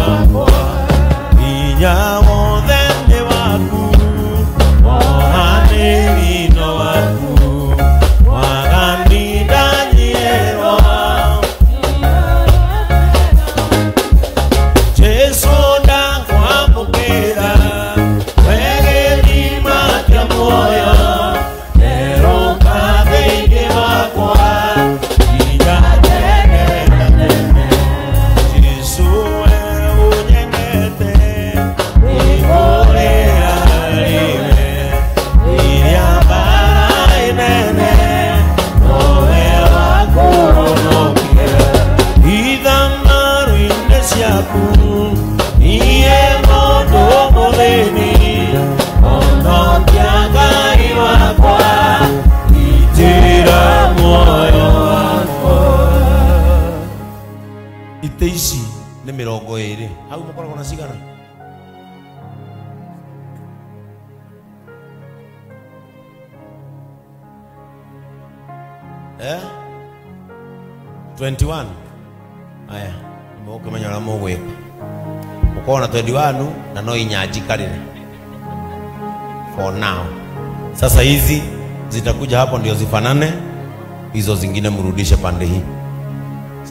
wakwa hinya wothe nĩ waku wohanĩri no waku wagani ndanyierwo Jesu ndakwamũkĩra wegĩthima kĩa muoyo erũka thĩinĩ wakwa nginya tene na tene Jesu we ũnyendete igũrĩra rĩwe iria mbara inene nowe wakũhonokia ithamaru-inĩ ciaku niĩ mũndũ mũthĩni honokia Ngai wakwa itĩra muoyo wakwa. Itĩ ici nĩ 20 hau mũkoragwo na cigana? Eh? 21. Aya, mũkĩmenya ũrĩa mũgwĩka. Mũkorwo na 21 na no inya njikarĩre for now. Sasa hizi zitakuja hapo ndio zifanane, hizo zingine mrudishe pande hii.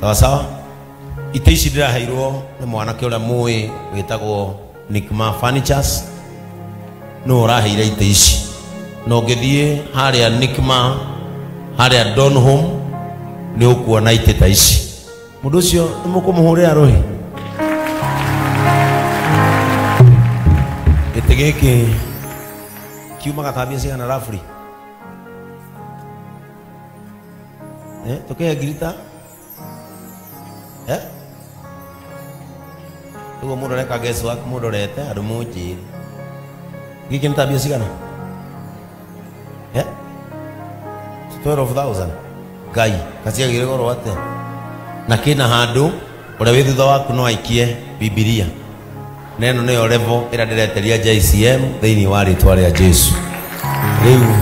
Sawa sawa? Itĩ ici ndĩraheirwo nĩ mwanake ũrĩa mũĩ wĩtagwo Nikma Furnitures, nĩwe ũraheire itĩ ici. Na ũngĩthiĩ harĩa Nikma, harĩa Donholm, nĩ ũkuona itĩ ta ici. Mũndũ ũcio nĩ mũkũmũhũrĩra rũhĩ. Gĩtĩ gĩkĩ kiumaga ta mbia cigana roughly? Tũkĩhe ngiri ta? Ũguo mũndũ areka guess work, mũndũ ũrete andũ mũnjĩre. Gĩkĩ nĩ ta mbia cigana? 12,000. Ngai, kaciagĩrĩ goro atĩa? Na kĩna handũ ũrĩa wĩ thutha waku no aikie Bibilia. Na ĩno nĩyo level ĩrĩa ndĩreteria JCM thĩinĩ wa rĩtwa rĩa Jesu. Rĩu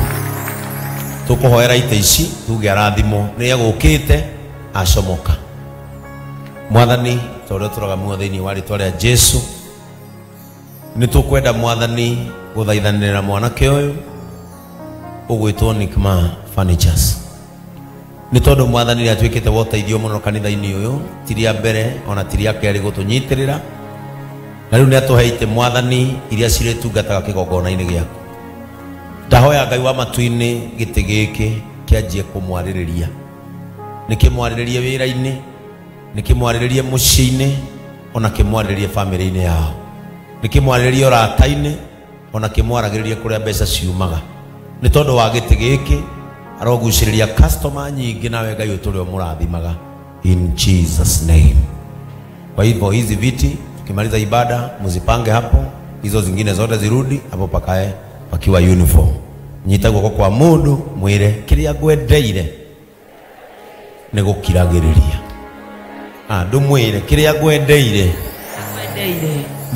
tũkũhoera itĩ ici tuge arathimwo nĩ egũkĩte acomoka. Mwathani, ta ũrĩa tũraga muoyo thĩinĩ wa rĩtwa rĩa Jesu, nĩ tũkwenda Mwathani gũthaithanĩrĩra mwanake ũyũ ũgwĩtwo Nikma Furnitures. Nĩ tondũ Mwathani nĩ atuĩkĩte wa ũteithio mũno kanitha-inĩ ũyũ, ti rĩa mbere ona ti rĩa kerĩ gũtũnyitĩrĩra, na rĩu nĩ atũheite Mwathani iria cirĩtungataga kĩgongona-inĩ gĩaku. Ndahoya Ngai wa matu-inĩ gĩtĩ gĩkĩ kĩanjie kũmwarĩrĩria, nĩ kĩmwarĩrĩrie wĩra-inĩ, nĩ kĩmwarĩrĩrie mũciĩ-inĩ, ona kĩmwarĩrĩrie bamĩrĩ-inĩ yao, nĩ kĩmwarĩrĩrie ũrata-inĩ, ona kĩmwaragĩrĩrie kũrĩa mbeca ciumaga. Nĩ tondũ wa gĩtĩ gĩkĩ arogucĩrĩria customer nyingĩ, nawe Ngai ũtũre ũmũrathimaga in Jesus name. Kwa hivyo hizi viti tukimaliza ibada mzipange hapo, hizo zingine zote zirudi hapo pakae pakiwa uniform. Nyita guoko kwa mũndũ mwĩre kĩrĩa ngwendeire nĩ gũkiragĩrĩria. Ndũmwĩre kĩrĩa ngwendeire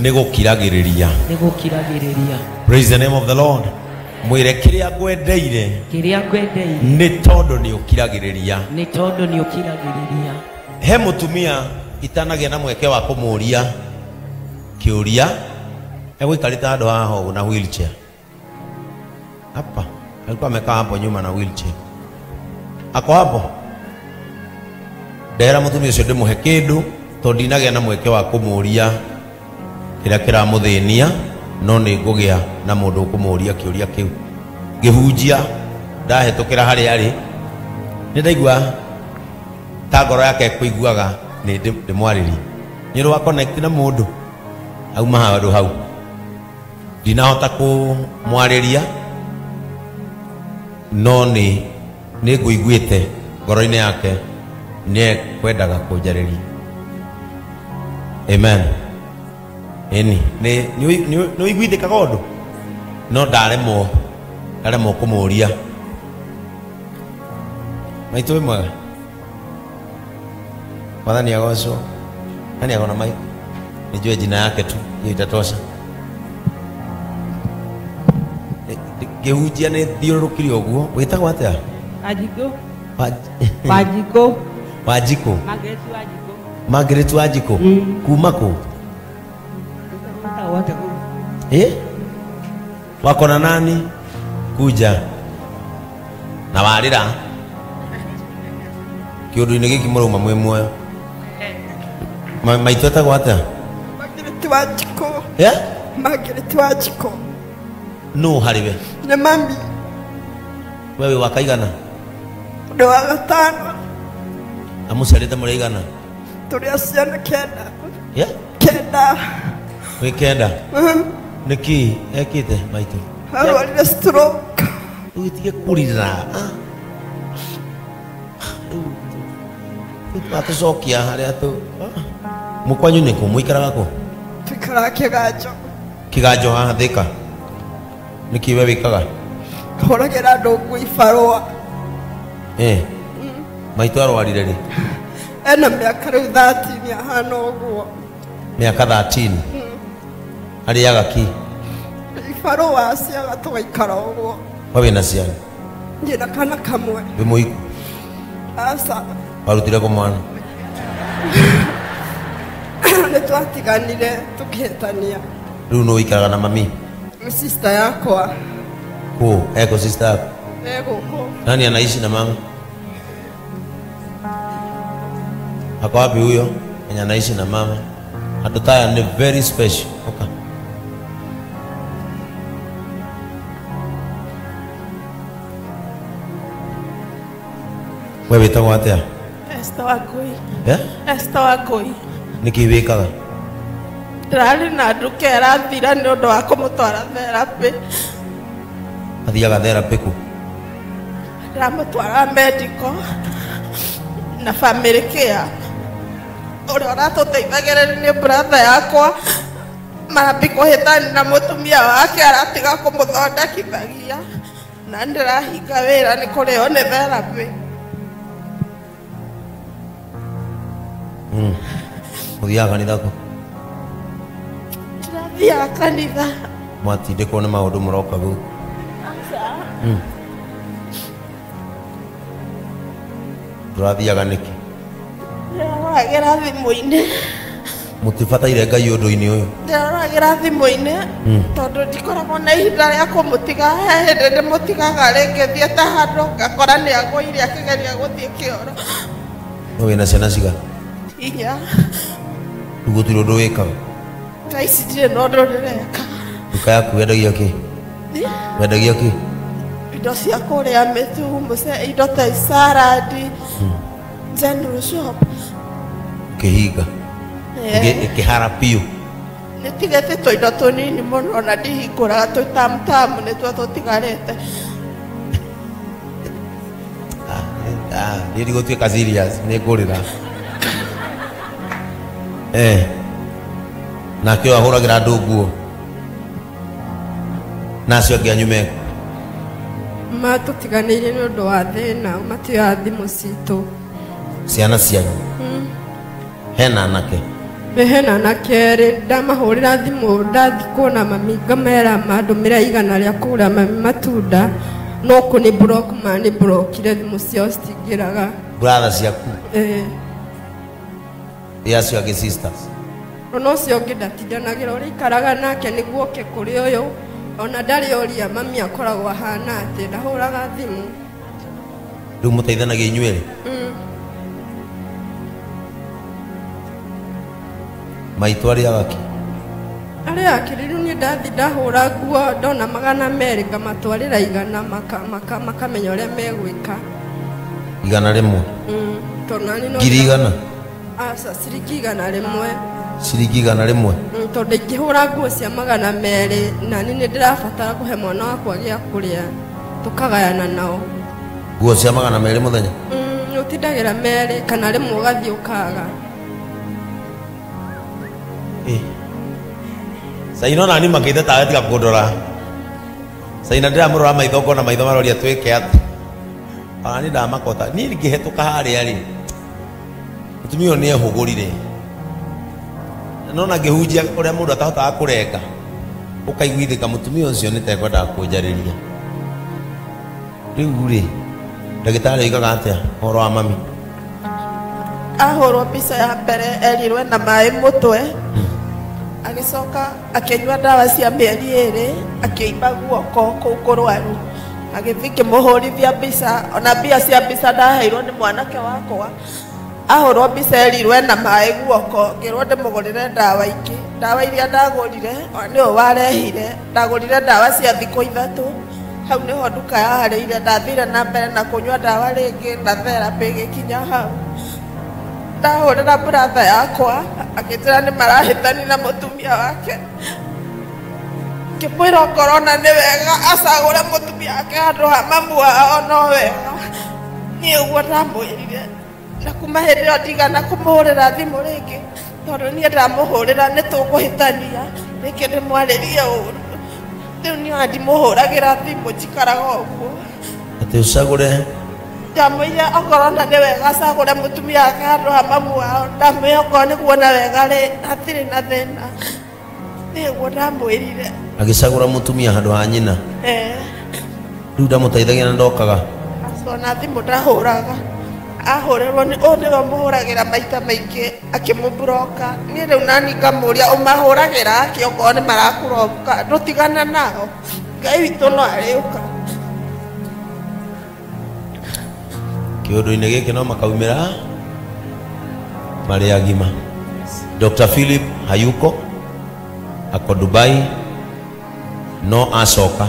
nĩ gũkiragĩrĩria. Nĩ gũkiragĩrĩria. Praise the name of the Lord. Mwĩre kĩrĩa ngwendeire kĩrĩa ngwendeire nĩ tondũ nĩ ũkiragĩrĩria. Nĩ tondũ nĩ ũkiragĩrĩria. He mũtumia itanagĩa na mweke wa kũmũria kĩũria, egũikarĩte handũ haha ũguo na wheelchair. Hapa alikuwa amekaa hapo nyuma na wheelchair. Ako hapo. Ndera mũtumia ũcio ndĩmũhe kĩndũ tondũ ndinagĩa na mweke wa kũmũria kĩrĩa kĩramũthĩnia, no nĩ ngũgĩa na mũndũ ũkũmũria kĩũria kĩu. Ngĩhunjia ndahĩtũkĩra harĩa arĩ, nĩ ndaigua ta ngoro yake ĩkũiguaga nĩ ndĩmwarĩrie. Nĩ ũrĩ wa connect na mũndũ auma handũ hau. Ndinahota kũmwarĩria, no nĩ ngũiguĩte ngoro-inĩ yake nĩ ekwendaga kũnjarĩria. Amen. Ĩni nĩ ũiguithĩkaga ũndũ, no ndaremwo kũmũria. Maitũ wĩ mwega? Mwathani agocwo. Nani akona mic? Nijue jina yake tu, hiyo itatosha. Ngĩhunjia nĩ thiũrũrũkire ũguo. Wĩtagwo atĩa? Wanjikũ. Wanjikũ. Wanjikũ. Margaret Wanjikũ. Margaret Wanjikũ. Kuma kũ? Wate kuu. Eh? Wako na nani? Kuja. Na warira. Kiundu-inĩ gĩkĩ mũrauma mwĩ muoyo. Maitũ etagwo atĩa? Margaret Wanjikũ. Eh? Margaret Wanjikũ. Nũ harĩ we? Nĩ mami. We wĩ wa kaigana? Ndĩ wa gatano. Amũciarĩte mũrĩ aigana? Tũrĩ a ciana kenda. Yeah? Kenda. Wĩ kenda? Nĩ kĩ ekĩte maitũ? Arwarire stroke. Ũgĩtige kũrĩra. Tũcokia harĩa tũ mũkwanyu nĩ kũ mũikaraga kũ? Tũikaraga Kĩganjo. Kĩganjo haha Thĩka. Nĩkĩ we wĩkaga? Hũragĩra andũ nguo ibarũa. Eh. Maitũ arwarire rĩ? Ena mĩaka rĩu 13 ahana ũguo. Mĩaka 13? Arĩaga kĩ? Ibarũa ciaga tũgaikara ũguo. We wĩna ciana? Ndĩna kana kamwe. Wĩ mũhiku? Aca. Warutire kũ mwana? Nĩ twatiganire tũkĩhĩtania. Rĩu nũ ũikaraga na mami? Nĩ sister yakwa. Kũ? Eko sister yaku? E gũkũ. Nani anaishi na mama? Ako wapi huyo mwenye anaishi na mama? Andũ taya ni very special. Okay. We wĩtagwo atĩa? Esther Wangũi. Eh? Esther Wangũi. Nĩkĩ wĩkaga? Ndĩrarĩ na nduka ĩrathira nĩ ũndũ wa kũmũtwara therapy. Athiaga therapy kũ? Ndĩramũtwara medical na family care. Ũrĩa ũratũteithagĩrĩria nĩ brother yakwa marambi kũhĩtania na mũtumia wake aratiga kũmũthondekithagia na ndĩrahinga wĩra nĩ kũrĩo nĩ therapy. Mũthiaga kanitha kũ? Tũrathiaga kanitha. Mwatindĩkwo nĩ maũndũ mũroka gũkũ? Aca. Ndũrathiaga nĩkĩ? Ndĩraroragĩra thimũ-inĩ. Mũtibataire Ngai ũndũ-inĩ ũyũ? Ndĩraroragĩra thimũ-inĩ tondũ ndikoragwo na ihinda rĩa kũmũtiga. He hĩndĩ ndĩmũtigaga rĩngĩ thiĩte handũ ngakora nĩ agũire akĩgeria gũthiĩ kĩoro. We wĩna ciana cigana? Inya. Rĩu gũtirĩ ũndũ wĩkaga? Thaa ici ndirĩ na ũndũ ndĩreka. Nduka yaku wendagia kĩ? Wendagia kĩ? Indo cia kũrĩa, mĩtu, mũcere, indo ta salad, general shop. Ũkĩhinga? Ĩkĩhara biũ? Nĩtigĩte tũindo tũnini mũno na ndihingũraga tũtamutamu nĩtuo tũtigarĩte. Niĩ ndigũtuĩka serious, nĩ ngũrĩra. Eh. Nake ũyũ ahũragĩra andũ nguo. Na acio angĩ anyu mekũ? Matũtiganĩirie nĩ ũndũ wa thĩna, matioyaga thimũ citũ. Ciana cianyu? Hena anake? Hena anake erĩ, ndamahũrĩra thimũ ndathiĩ kuona mami ngamera mandũmĩre igana rĩa kũgũra mami matunda no kũnĩ block manĩ blockire thimũ ciao citingĩraga. Brother ciaku? Ĩĩ. Ĩ acio angĩ sisters? Ona ũcio ũngĩ ndatindanagĩra ũrĩa ikaraga nake nĩguo oke kũrĩ ũyũ ona ndarĩ oria mami akoragwo ahana atĩ ndahũraga thimũ. Rĩu mũteithanagia inyuĩ erĩ? Maitũ arĩaga kĩ? Arĩaga kĩ? Rĩu niĩ ndathi ndahũra nguo ndona 200 ngamatwarĩra 100 makamenya ũrĩa megwĩka. 100? Tondũ nani no 100,000? Aca, ciringi 100. Ciringi 100? Tondũ ingĩhũra nguo cia 200 nani nĩ ndĩrabatara kũhe mwana wakwa gĩa kũrĩa tũkagayana nao. Nguo cia 200 mũthenya? Ũtindagĩra 2 kana rĩmwe ũgathiĩ ũkaga. Saina nani makĩte tawe tiga kũndora. Saina ndĩramũrora maitho ngona maitho maroria twĩke atĩ. Ona niĩ ndamakota. Niĩ ngĩhetũka harĩa rĩ, mũtumia ũyũ nĩehũgũrire. Nona ngĩhunjia ũrĩa mũndũ atahotaga kũrenga, ũkaiguithĩka mũtumia ũcio nĩ ta ekwendaga kũnjarĩria. Rĩu rĩ, ndagĩtarĩ oigaga atĩa ũhoro wa mami? Ahũrwo mbica ya mbere erirwe na maĩ mũtwe. Agĩcoka akĩnyua ndawa cia mĩeri ĩrĩ, akĩimba guoko kũu kũrwaru. Agĩthiĩ ngĩmũhũrithia mbica, ona mbia cia mbica ndaheirwo nĩ mwanake wakwa. Ahũrwo mbica erirwo ena maĩ guoko, ngĩrwo ndĩmũgũrĩre ndawa ingĩ. Ndawa iria ndagũrire, nĩwe warehire. Ndagũrire ndawa cia thikũ 3. Hau nĩho nduka yaharĩire, ndathire na mbere na kũnyua ndawa rĩngĩ na therapy ĩgĩkinya hau. Ndahũrĩra brother yakwa, akĩnjĩra nĩ marahĩtani na mũtumia wake. Ngĩmwĩra okorwo ona nĩ wega acagũre mũtumia wake handũ ha mamu wao no wega. Niĩ ũguo ndamwĩrire. Na kuma hĩndĩ ĩyo ndigana kũmũhũrĩra thimũ rĩngĩ, tondũ niĩ ndamũhũrĩra nĩ tũkũhĩtania, rĩngĩ ndĩmwarĩrie ũru. Rĩu niĩ ona ndimũhũragĩra thimũ, njikaraga ũguo. Atĩ ũcagũre? Ndamwĩrire okorwo ona nĩ wega acagũre mũtumia wake handũ ha mamu wao. Ndamwĩra okorwo nĩ kuona wega rĩ, hatirĩ na thĩna. Niĩ ũguo ndamwĩrire. Agĩcagũra mũtumia handũ ha nyina? Rĩu ndamũteithagia na ndokaga? Aca, ona thimũ ndahũraga. Ahũrĩrwo nĩ ũyũ nĩwe ũmũhũragĩra maita maingĩ akĩmũburoka. Niĩ rĩu nani ngamũria ũmahũragĩra akĩ okorwo nĩ marakũroka, ndũtigana nao. Ngai witũ no arĩũka. Kĩũndũ-inĩ gĩkĩ no makaumĩra marĩ agima. Dr. Philip hayuko, ako Dubai, no acoka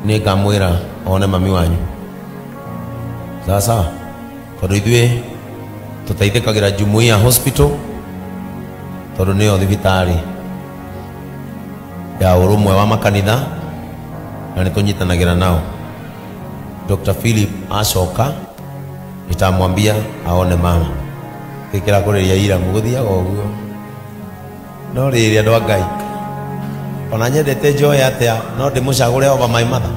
nĩ ngamwĩra one mami wanyu. Sawa sawa, tondũ ithuĩ tũteithĩkagĩra Jumuiya Hospital, tondũ nĩyo thibitarĩ ya ũrũmwe wa makanitha na nĩ tũnyitanagĩra nao. Dr. Philip acoka nitamwambia aone mama. Gĩkĩra kũrĩria ira mũgũthiaga ũguo. No rĩrĩ andũ a Ngai, ona nyendete Joy atĩa, no ndĩmũcagũre over my mother.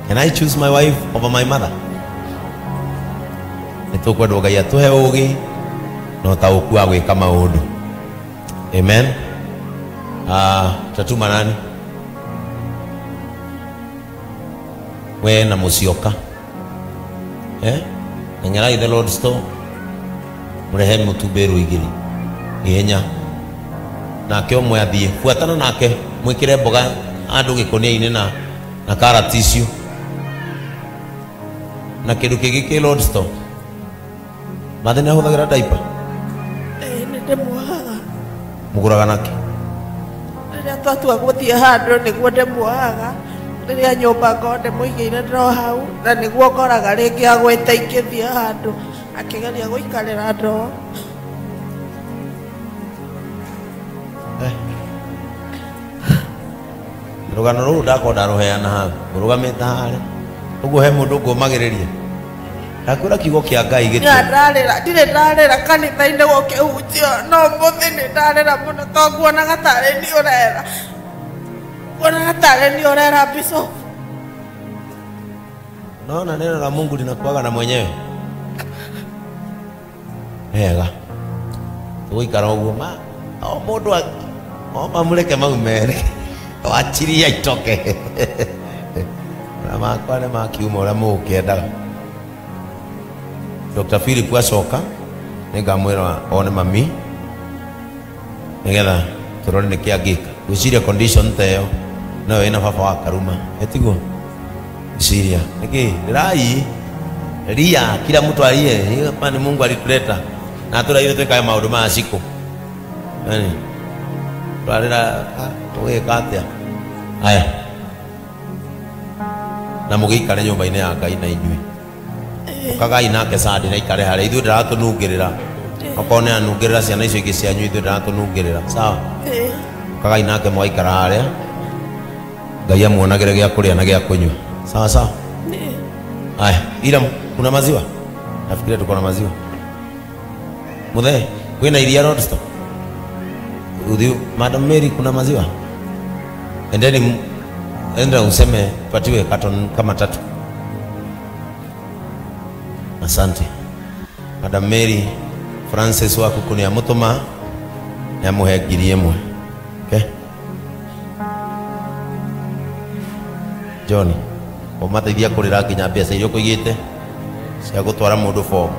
Can I choose my wife over my mother? Nĩ tũkwendwo Ngai atũhe ũũgĩ na ũtaũku wa gwĩka maũndũ. Amen. Tatuma nani? We na Musyoka. Ngerai the Lord store. Mũrehe mũtumberu igĩrĩ. Ihenya. Nake ũmwe athiĩ. Buatana nake mwĩkĩre mboga andũ gĩkũnia-inĩ na karati icio. Na kĩndũ kĩngĩ kĩ Lord store. Mathĩ nĩ ahũthagĩra diaper? Nĩ ndĩmuohaga. Mũgũraga nake? Rĩrĩa twatua gũthiĩ handũ nĩguo ndĩmuohaga. Rĩrĩa nyũmba ngorwo ndĩmũigĩire ndoo hau, na nĩguo ngoraga rĩngĩ agwĩte ingĩthiĩ handũ akĩgeria gũikarĩra ndoo. Rũgano rũrũ ndakorwo ndarũheana hau, ngũrũgamĩte harĩa. Ũguo he mũndũ ngũmagĩrĩria. Ndakwĩra kiugo kĩa Ngai gĩtirĩ. Ndarĩra, ndirĩ ndarĩra kanitha-inĩ gũkĩhunjio, no ũmũthĩ nĩ ndarĩra mũno tondũ nguonaga tarĩ niĩ ũrera. Nguonaga tarĩ niĩ ũrera Bishop. Naona neno la Mungu linakuaga na mwenyewe. Wega. Tũgũikara ũguo ma o mũndũ o mamũreke mau merĩ. Wachiria itoke. Na makwa nĩ makiuma ũrĩa mũgũkĩendaga. Dr. Philip acoka nĩngamwĩra one mami nĩgetha tũrore nĩkĩ angĩka. Gwĩciria condition ta ĩyo noyo ĩna baba wa Karuma. Ĩtiguo? Gwĩciria nĩkĩ ndĩrai ria kila mtu alie. Hapa ni Mungu alituleta na atũraire twĩkage maũndũ maya cikũ. Yaani twarĩra tũgĩka atĩa? Aya. Na mũgĩikare nyũmba-inĩ ya Ngai na inyuĩ. Ũkagai nake Sunday na ikare harĩa ithuĩ ndaratũnungĩrĩra. Okorwo nĩ anungĩrĩra ciana icio ingĩ cianyu ithuĩ ndaratũnungĩrĩra. Sawa? Ũkagai nake mũgaikara harĩa. Ngai amuonagĩre gĩa kũrĩa na gĩa kũnyua. Sawa sawa? Aya, ila kuna maziwa? Nafikiria tuko na maziwa. Muthe, kwina iria road stop? Udhiu, Madam Mary kuna maziwa? Endeni, enda useme patiwe carton kama 3. Asante. Madam Mary Francis waku kunia mutuma ya muhe 1000. Okay? John, umateithia kurira nginya mbeca iria ũkũigĩte cia gũtwara mũndũ form.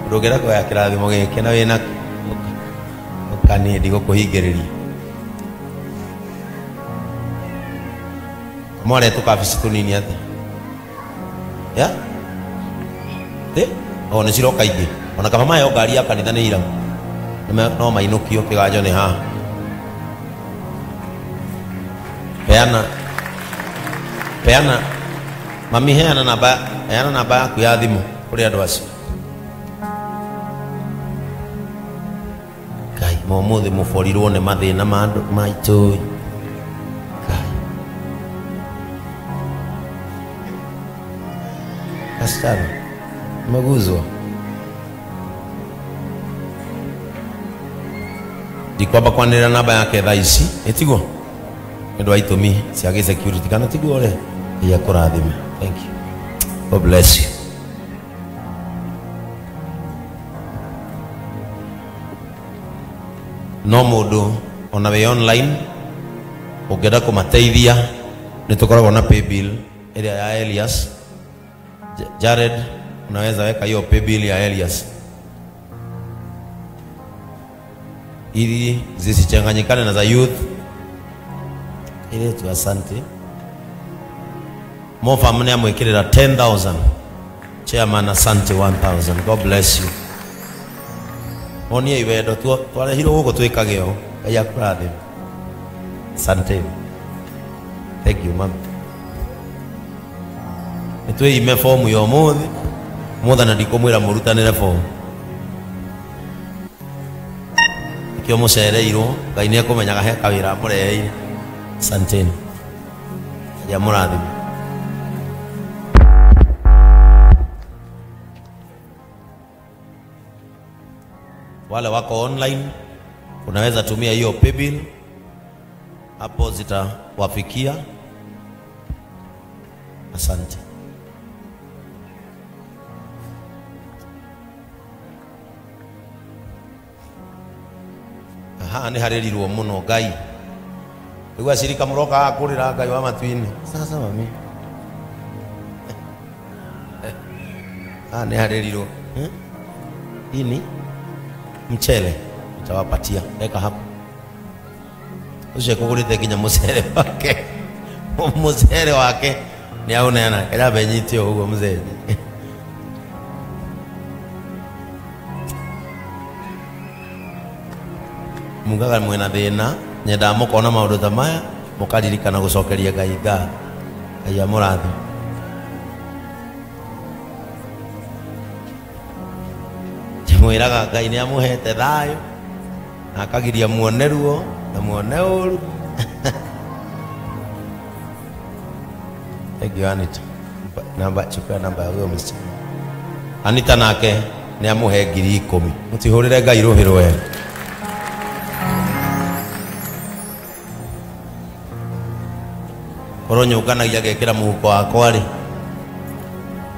Ndũngĩenda kuoya kĩrathimo gĩkĩ na wĩna ũkaniĩ ndigũkũhingĩrĩria. Mware tũkabici tũnini atĩa? Ya? Ĩ? O nĩ ciroka ingĩ. Ona kaba mayo ngari ya kanitha nĩ ira. No mainũkio kĩganjo nĩ haha. Peana. Peana. Mami heana namba yaku ya thimũ kũrĩ andũ acio. Ngai, mũmũthĩ mũborirwo nĩ mathĩna ma andũ maitũ. Ngai. Kasichana, umeguzwa. Ndikwamba kwanĩrĩra namba yake thaa ici, ĩtiguo? Nĩ ũndũ wa itũmi cia gĩ-security kana tiguo rĩ? Ngai akũrathime. Thank you. God bless you. No mũndũ ona wĩ online ũngĩenda kũmateithia nĩ tũkoragwo na paybill ĩrĩa ya Elias. Jared, unaweza weka hiyo paybill ya Elias ili zisichanganyikane na za youth. Ile tu asante. Mofa mne amwekirira 10,000. Chairman asante 1,000. God bless you. Onie iwendo twarehirwo gũkũ twĩkage ũũ. Ngai akũrathime. Asante. Thank you ma'am. Nĩtwĩime fomu ya ũmũthĩ. Ũmũthĩ na ndikũmwĩra mũrutanĩre fomu. Nĩkĩo mũcereirwo. Ngai nĩekũmenyaga he kawĩra amũreheire. Asanteni. Ngai amũrathime. Wale wako online unaweza tumia hiyo paybill hapo, zitawafikia. Asante. Aha, nĩ harĩrirwo mũno Ngai. Rĩu acirika mũroka kũrĩra Ngai wa matu-inĩ. Sasa mami. Ah, nĩ harĩrirwo. Ini mchele nitawapatia, weka hapo. Ucio ekũgũrĩte nginya mũcere wake. Mũcere wake nĩ aũneana. Kĩrambe nyite ũguo mzee. Mugaga mwĩna thĩna, nyendaga mũkona maũndũ ta maya, mũkaririkana gũcokeria Ngai ngatho. Ngai amũrathime. Mwĩraga Ngai nĩ amũhete thayũ na akagiria muone ruo na muone ũru. Thank you Anita. Namba, chukua namba ya huyo msichana. Anita nake nĩ amũhe 10,000. Mũtihũrĩre Ngai rũhĩ rwega. Korwo nyũnganagia ngekĩra mũhuko wakwa rĩ,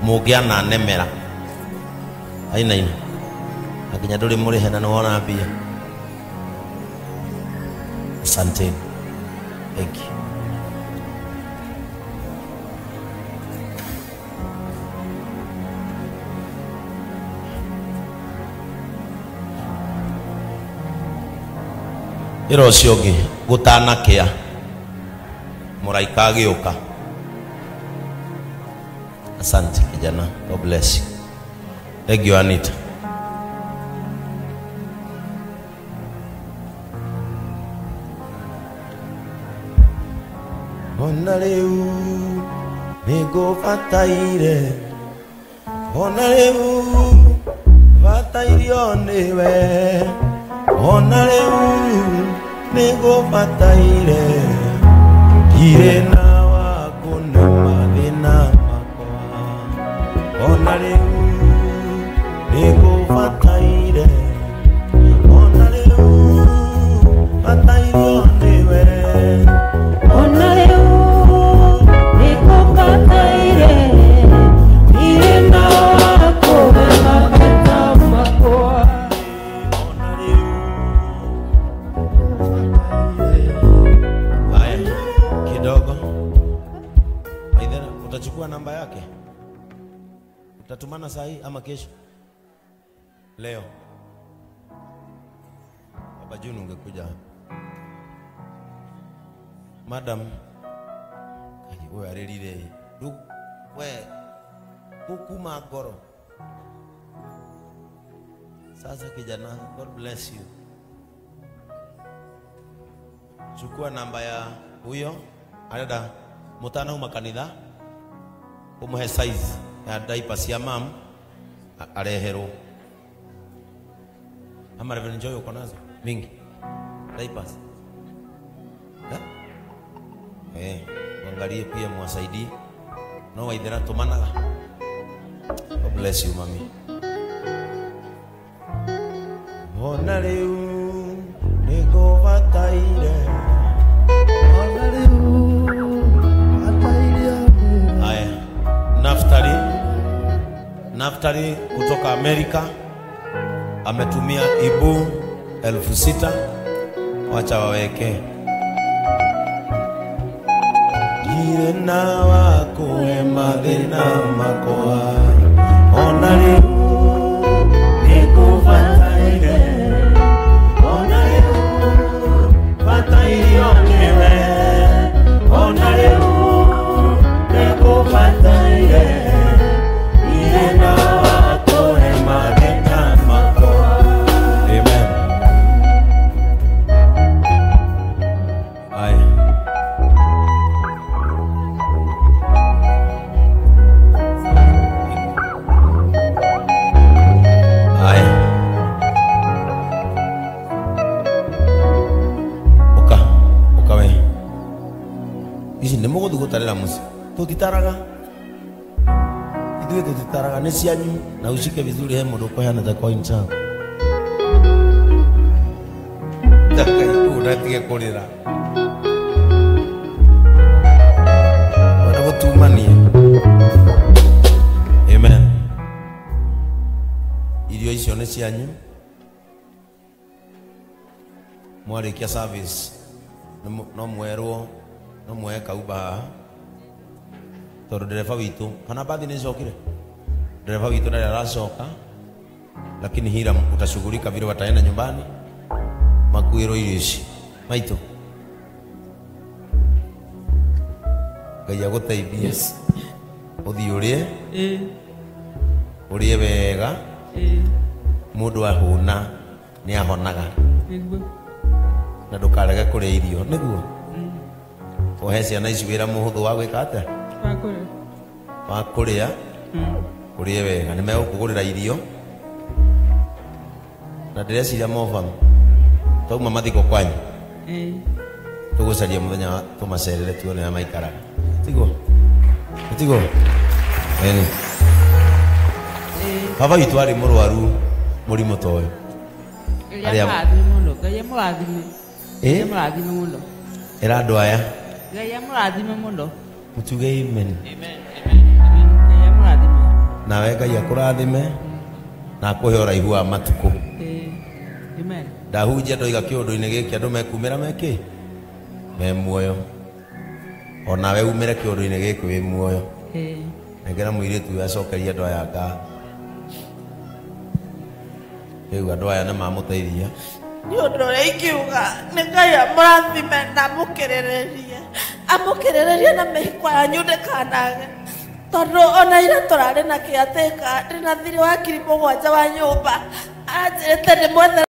mũngĩananemera. Ainaina. Nginya ndũrĩ mũrĩhe na nĩwona mbia. Asante. Thank you. Ĩra ũcio ũngĩ gũtanakĩa mũraika agĩũka. Asante kijana. God bless you. Thank you Anita. Ona rĩu nĩngũbataire, ona rĩu batairio nĩwe, ona rĩu nĩngũbataire, ndirĩ na wa kũne mathĩna makwa. Ona rĩu nĩngũbataire, ona rĩu batairio nĩwe. Ona rĩu nĩngũbataire, ndirĩ na wa kũhe mathĩna makwa. Ona rĩu haya kidogo. Aidha utachukua namba yake? Utatumana saa hii ama kesho? Leo Baba June ungekuja. Madam kaji we arĩrire we kukuma ngoro. Sasa kijana, God bless you. Chukua namba ya huyo arenda mutanauma kanitha umuhe size ya diaper cia mam areherwo. Ama Reverend Joy uko nazo mingi diapers? Eh, angalie pia mwasaidie. No waithera tumanaga. God bless you mami. Ona riu nĩngũbataire. Ona riu bataire. Haya, Naftali kutoka Amerika ametumia ibu 6,000. Wacha waweke. Ndirĩ na wakũhe mathĩna makwa. Ona rĩu nĩngũbataire. Ona rĩu batairio nĩwe. Ona rĩu nĩngũbataire. Ndirĩ na wakũhe mathĩna makwa. Amen. Aye. Aye. Oka, oka we. Ici nĩ mũgũthiĩ gũtarĩra mũciĩ. Tũtitaraga. Ithuĩ tũtitaraga nĩ cianyu na ushike vizuri he mũndũ ũkũheanĩte coin ciaku. Ndatige kũrĩra. Wenda gũtumania. Amen. Irio icio nĩ cianyu. Mwarĩkia service no mwerwo no muoe kauba haha tondũ ndereba witũ kana bathi nĩ icokire. Ndereba witũ ndarĩ aracoka, lakini Hiram utashughulika vile wataenda nyumbani makuĩrwo irio ici. Maitũ Ngai agũteithie. Ũthiĩ ũrĩe ũrĩe wega. Mũndũ ahũna nĩ ahonaga na ndũkarege kũrĩa irio nĩguo ũhe ciana ici wĩra mũhũthũ wa gwĩka atĩa wa kũrĩa ũrĩe wega. Nĩ megũkũgũrĩra irio na ndĩreciria mobam twauma mathiko kwanyu tũgũcaria mũthenya tũmacerere tuone ũrĩa maikaraga. Tiguo? Tiguo? Ĩni. Baba witũ arĩ mũrwaru mũrimũ ta ũyũ. Ngai amũrathime mũno. Ngai amũrathime. Ngai amũrathime mũno. Ĩra andũ aya. Ngai amũrathime mũno. Mũtuge amen. Amen. Amen. Ngai amũrathime. Nawe Ngai akũrathime na akũhe ũraihu wa matukũ. Amen. Ndahunjia ndoiga kĩũndũ-inĩ gĩkĩ andũ mekumĩra mekĩ me muoyo. Onawe umĩre kĩũndũ-inĩ gĩkĩ wĩ muoyo. Nengera mũirĩtu ũyũ acokerie andũ aya ngatho. Rĩu andũ aya nĩ mamũteithia. Nĩ ũndũ ũrĩa ingiuga nĩ Ngai amũrathime na amũkĩrĩrĩrie. Amũkĩrĩrĩrie na mĩhiko yanyu ndĩkanage. Tondũ ona ira tũrarĩ na kĩatĩka ndĩna thirĩ wa 7,000 wa nyũmba. Anjĩrĩte ndĩmwethere